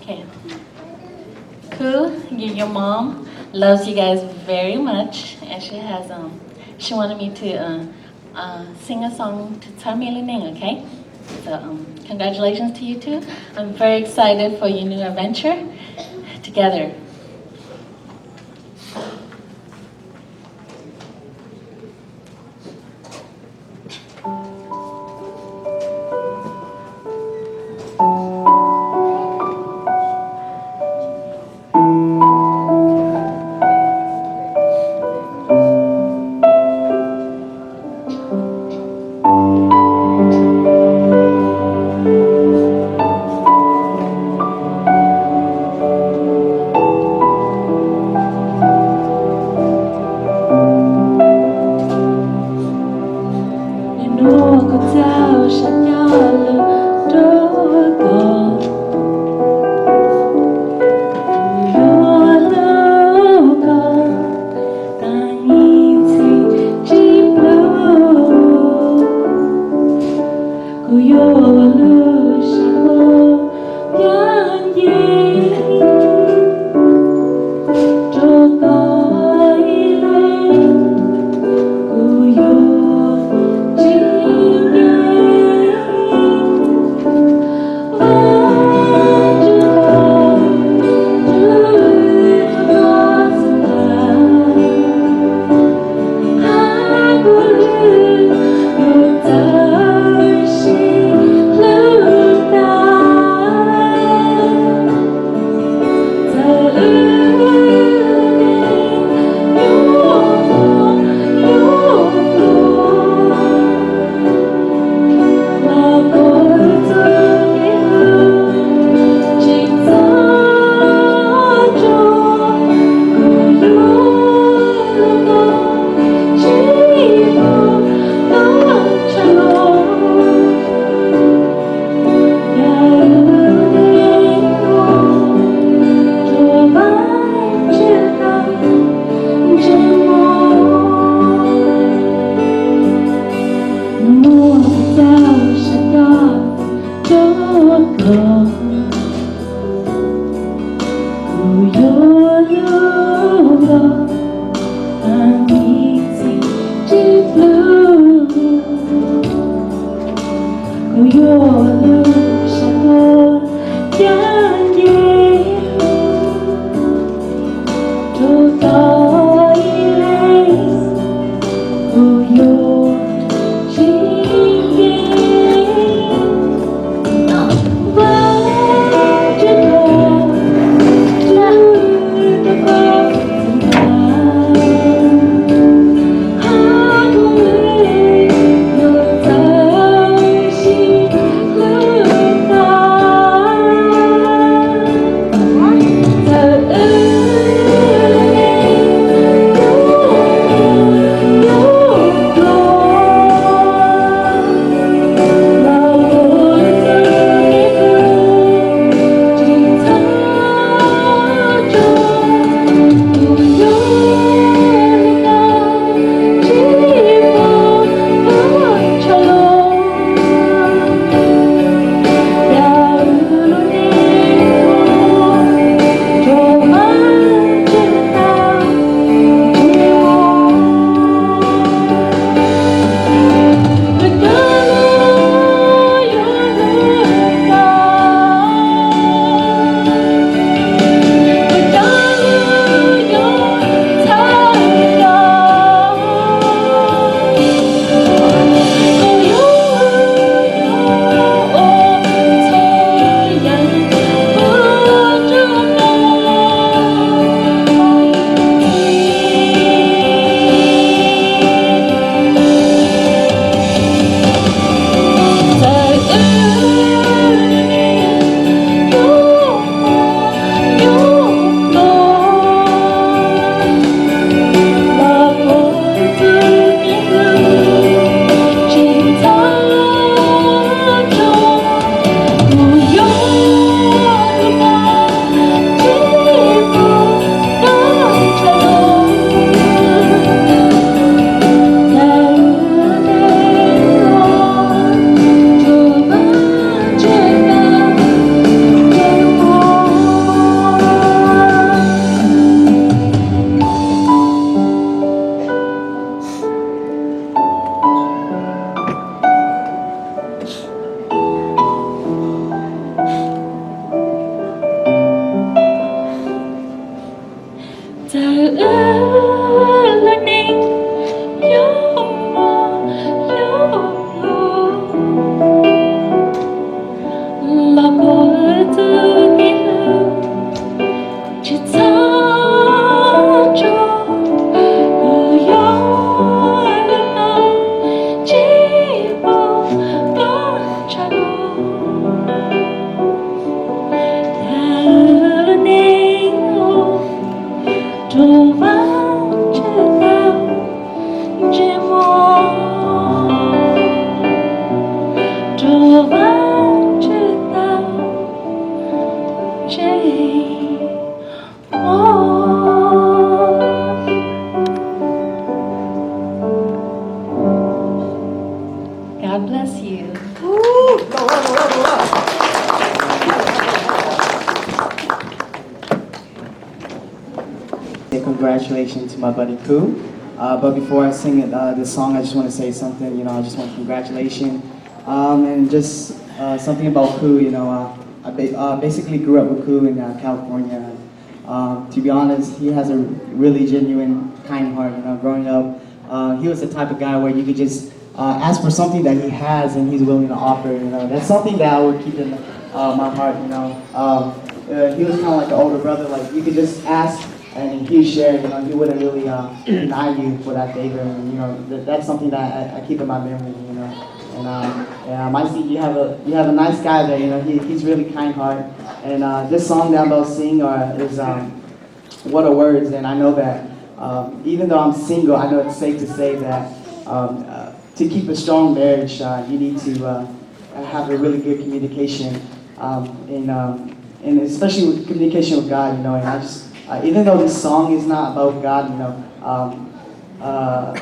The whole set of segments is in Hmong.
Okay. Cool. Your, your mom loves you guys very much, and she has um she wanted me to uh, uh sing a song to Tsar Mei Lu Ning, okay? So um congratulations to you two. I'm very excited for your new adventure together. Nim no kuv txawj sab coj lug rua koj, kuv yuav hlub koj tag ib txhis tsis ploj. Kuv yuav lug saib koj, ncaj ncees rua koj ib leeg, kuv yuav tsis nkees. Muab tau sab coj rua koj, kuv yuav hlub koj tag ib txhis tsis ploj. Kuv yuav lug saib koj, ncaj ncees rua koj ib leeg, kuv yuav tsis nkees. Congratulations to my buddy Ku. Uh, but before I sing it, uh, this song, I just want to say something. You know, I just want to congratulations. Um, and just uh, something about Ku. You know, uh, I ba- uh, basically grew up with Ku in uh, California. Um, to be honest, he has a really genuine, kind heart. You know, growing up, uh, he was the type of guy where you could just uh, ask for something that he has and he's willing to offer. You know, that's something that I would keep in uh, my heart. You know, um, uh, he was kind of like an older brother. Like you could just ask and he shared. You know, he wouldn't really uh, deny you for that favor. And you know, that, that's something that I, I keep in my memory. You know, and um, yeah, Maisie, you have a you have a nice guy there. You know, he, he's really kind heart. And uh, this song that I'm about to sing uh, is um, what are words? And I know that um, even though I'm single, I know it's safe to say that um, uh, to keep a strong marriage, uh, you need to uh, have a really good communication, um, and um, and especially with communication with God, you know. And I just, uh, even though this song is not about God, you know, um, uh,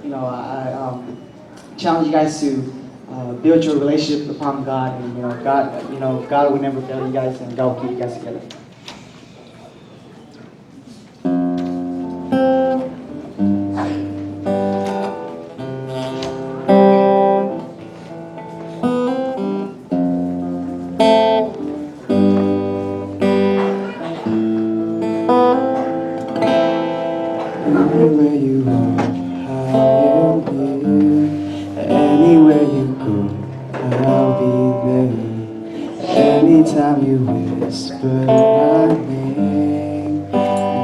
you know, I um, challenge you guys to uh, build your relationship upon God, and you know, God, you know, God will never fail you guys, and God will keep you guys together. Anywhere you are, I am here. Anywhere you go, I'll be there. Anytime you whisper my name,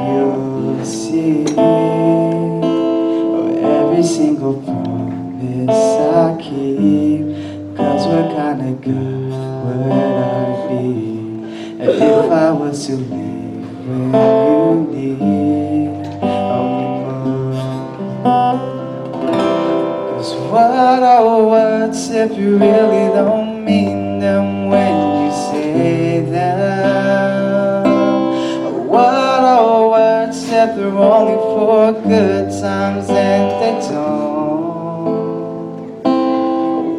you'll see. Oh, every single promise I keep. Cause what kind of God would I be if I was to leave when you need me more? Cause what are words if you really don't mean them when you say them? What are words if they're only for good times and they don't?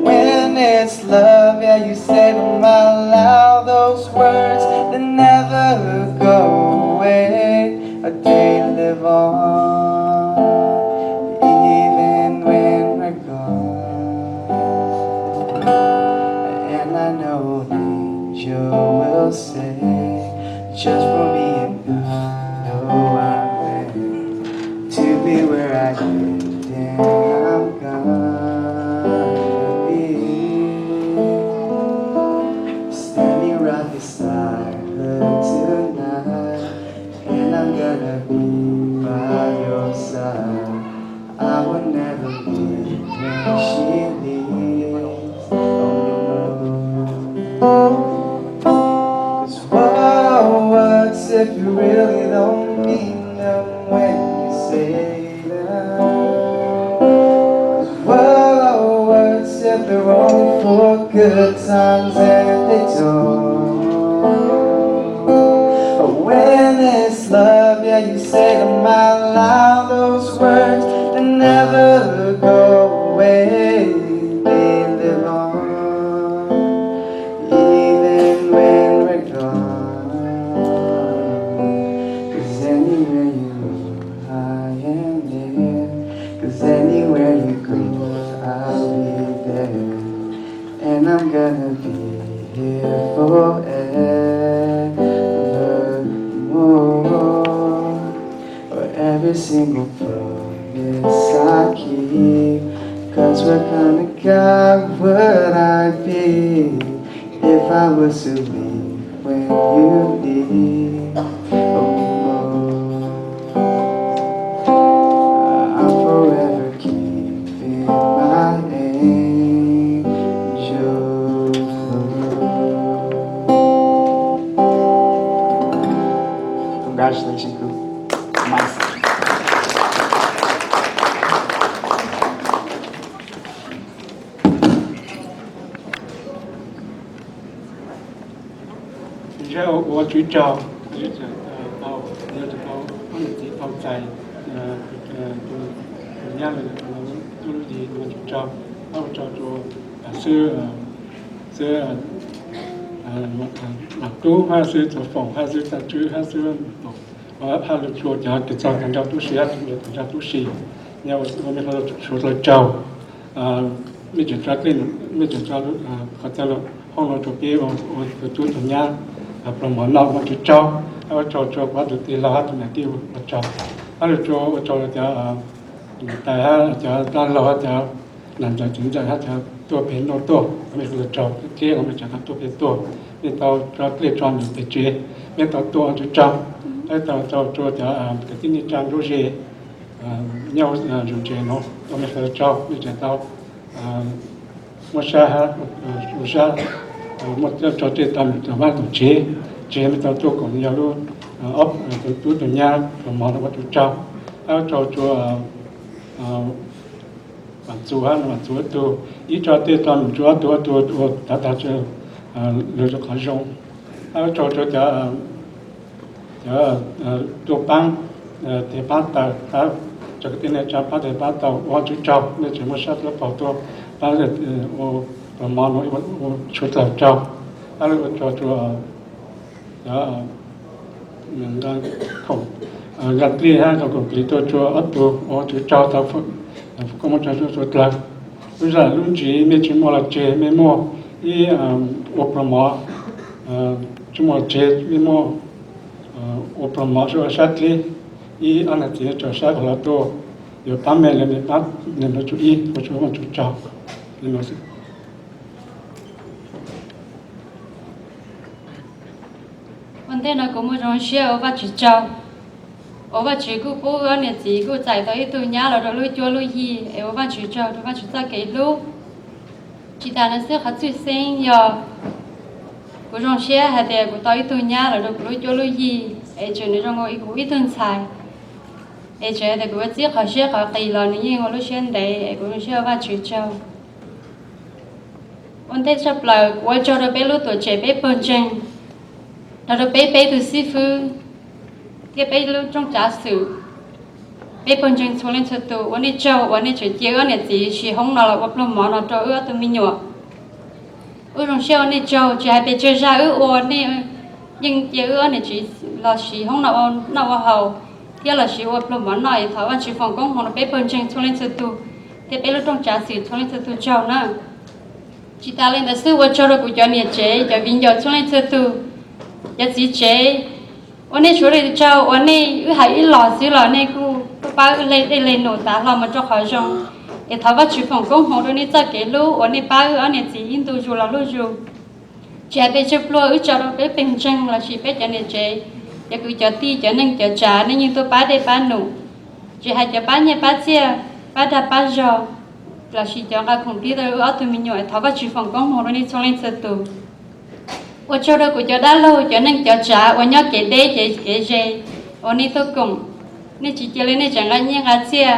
When it's love, yeah, you say them out loud. Those words that never go away. They live on, even when we're gone. And I know an angel will say, just for me and you, no, I'm ready to be where I am, then I'm gonna be standing right beside her tonight. And I'm gonna be by your side. I will never leave when she leaves. Oh, no. Cause what are words if you really don't mean them when you say them? Cause what are words if they're only for good times and they don't? But when it's love, yeah, you say them out loud. Those words that never go away, they live on, even when we're gone. Cause anywhere you go, I am there. Cause anywhere you go, I'll be there. And I'm gonna be here forevermore. For every single promise I keep. Cause what kind of God would I be if I was to leave when you need me more? I'm forever keeping my angel close. Congratulations, Ku. Nice. Ntshe ua tswv rog, tau, yog tau, txiv tau txais tus nyab lawm, ua lub yig ua tswv rog, ua rog rau xib, xib Nom Tub hab xib Txuas Foom hab xib Txaj Tswb hab xib Vaj Mus Toom. Hab lug rua cov kws txog tag nrho tub si, hab txog tag nrho tub si, nyob ua mej suav dlawg tsaug. Mej tseem tso, mej tseem tso qhov txog hoob no rua peb ua tug tub tug nyab pluag mov noj, ua tsaug, ua tsaug rua kuv tug tij laug hab tug nam tij ua tsaug. Hab lug rua ua tsaug cov niam tais hab cov dab laug hab cov nam ntxawm txiv ntxawm hab cov tuaj pem nuav tuaj, mej suav dlawg tsaug, tub txib mej tseem tau tuaj pem tuaj, mej tau tso dlej tso num pem tsev, mej tau tuaj ua tsaug. Hab tau tsaug rua cov kwv tij neej tsa nruab ze nyob zoo tsev nuav, ua mej suav dlawg tsaug, mej tseem tau muab sab, ua sab, muab tso dlej tso num rua vaj tug tsev, tseem mej tau tuaj koom yog lub tub tug nyab pluag mov no, ua tsaug. Hab tsaug rua Vaam Txus hab Vaam Txus ob tug, ib tso dlej tso num rua ob tug, ob tug ua tav tag lug rua qhov zoo. Hab tsaug rua cov tuaj paab tes paab taw, tso kwv tij neej tsa paab tes paab taw, ua tsaug, mej tseem muab sab dlawb paug tuaj paab ua pluag mov no, ua tsaug dlawg tsaug. Hab lug ua tsaug rua Nqa Dlij hab Nqa Koom Kis tuaj rua ob tug, ua tsaug tau koob moov tsaug suav dlawg. Lub zaj lub ntsiv mej tsi muaj los tseg, mej muaj ib ua pluag mov, tsi muaj los tseg mej muaj ua pluag mov rua sab dlib, ib ob nam txiv rua sab qhov lawv tuaj yuav paab mej le, mej paab le nuav tsua ib, ua tsaug, ua tsaug tsaug. Ua ntej no kuv muaj zoo siab ua Vajtswv tsaug, uas Vajtswv kuj pub wb ob niam txiv kuj txais tau ib tug nyab los rau lub cuab lub yig, es ua Vajtswv tsaug rau Vajtswv txoj kev hlub. Tsis tas no xwb, qhov txwj xeeb yog kuv zoo siab hais tias kuv tau ib tug nyab los rau kuv lub cuab lub yig, es tseem nws zoo ua kuv ib tug ntxhais, es tseem hais tias kuv ua txib qhov siab qhov qis los nws yeej ua lub siab ntev, es kuv zoo siab ua Vajtswv tsaug. Ua ntej tshaj plaws kuv ua tsaug rau peb lub tuam tsev, peb pawg ntseeg, nrog rau peb peb tug xib fwb thiab peb lub rooj tsav xwm, peb pawg ntseeg txhua leej txhua tus, ua nej tsaug uas nej tseem cia wb ob niam txiv siv hoob no los ua pluag mov no rau wb ob tug me nyuam. Wb zoo siab ua nej tsaug, tsis hais pes tsawg zaj wb ua, nej yeej cia wb ob niam txiv los siv hoob no noj ua haus thiab los siv ua pluag mov noj, es thov Vajtswv foom koob hmoov rau peb pawg ntseeg txhua leej txhua tus thiab peb lub rooj tsav xwm txhua leej txhua tus tsaug na. Tsis tas li ntawd xwb, ua tsaug rau kuv cov niam tsev, cov viv ncaus txhua leej txhua tus, cov txiv tsev, ua nej sawv daws tsaug uas nej, wb hais ib los xwb los nej kuj tuaj pab wb le dej le num tav hlo mus rau qhov zoo, es thov Vajtswv foom koob hmoov rau nej txoj kev hlub uas nej pab wb ob niam txiv ib ntu zus los lub zus. Tsis hais pes tsawg pluag, wb tso rau peb pawg ntseeg lossis peb cov niam tsev, cov kwv cov tij, cov neej cov tsav, nej yeej tuaj pab dej pab num, tsis hais cov pab nyiaj pab txiaj, pab dag pab zog, lossis cov nqa khoom plig rau wb ob tug me nyuam, thov Vajtswv foom koob hmoov rau nej txhua leej txhua tus. Ua tsaug rau kuv cov dab laug, cov neej cov tsav uas nyob kev deb kev ze uas nej tuaj koom, nej tsis cia li nej tseem nqa nyiaj nqa txiaj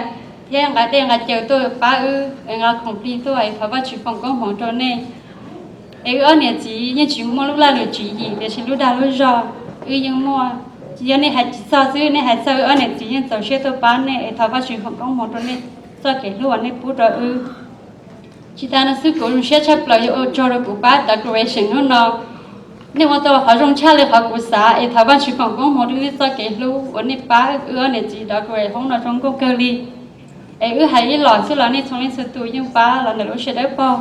thiab nqa dej nqa cawv tuaj pab wb, nqa khoom plig tuaj, es thov Vajtswv foom koob hmoov rau nej. Es wb ob niam txiv yeej tsis muaj lub laj lus tswv yim, tiam sis lub dag lub zog wb yeej muaj. Yog nej hais tsis txog xwb, nej hais txog wb ob niam txiv yeej txaus siab tuaj pab nej, es thov Vajtswv foom koob hmoov rau nej txoj kev hlub uas nej pub rau wb. Tsis tas no xwb, kuv zoo siab tshaj plaws yog ua tsaug rau kuv pab decoration hnub no. Nej ua tau qhov zoo tshaj li qhov kuv xav, es thov Vajtswv foom koob hmoov rau nej txoj kev hlub uas nej pab wb ob niam txiv decorate hoob no zoo nkauj kawg li. Es wb hais ib los xwb los nej txhua leej txhua tus yeej pab los ntawm lub siab dawb paug.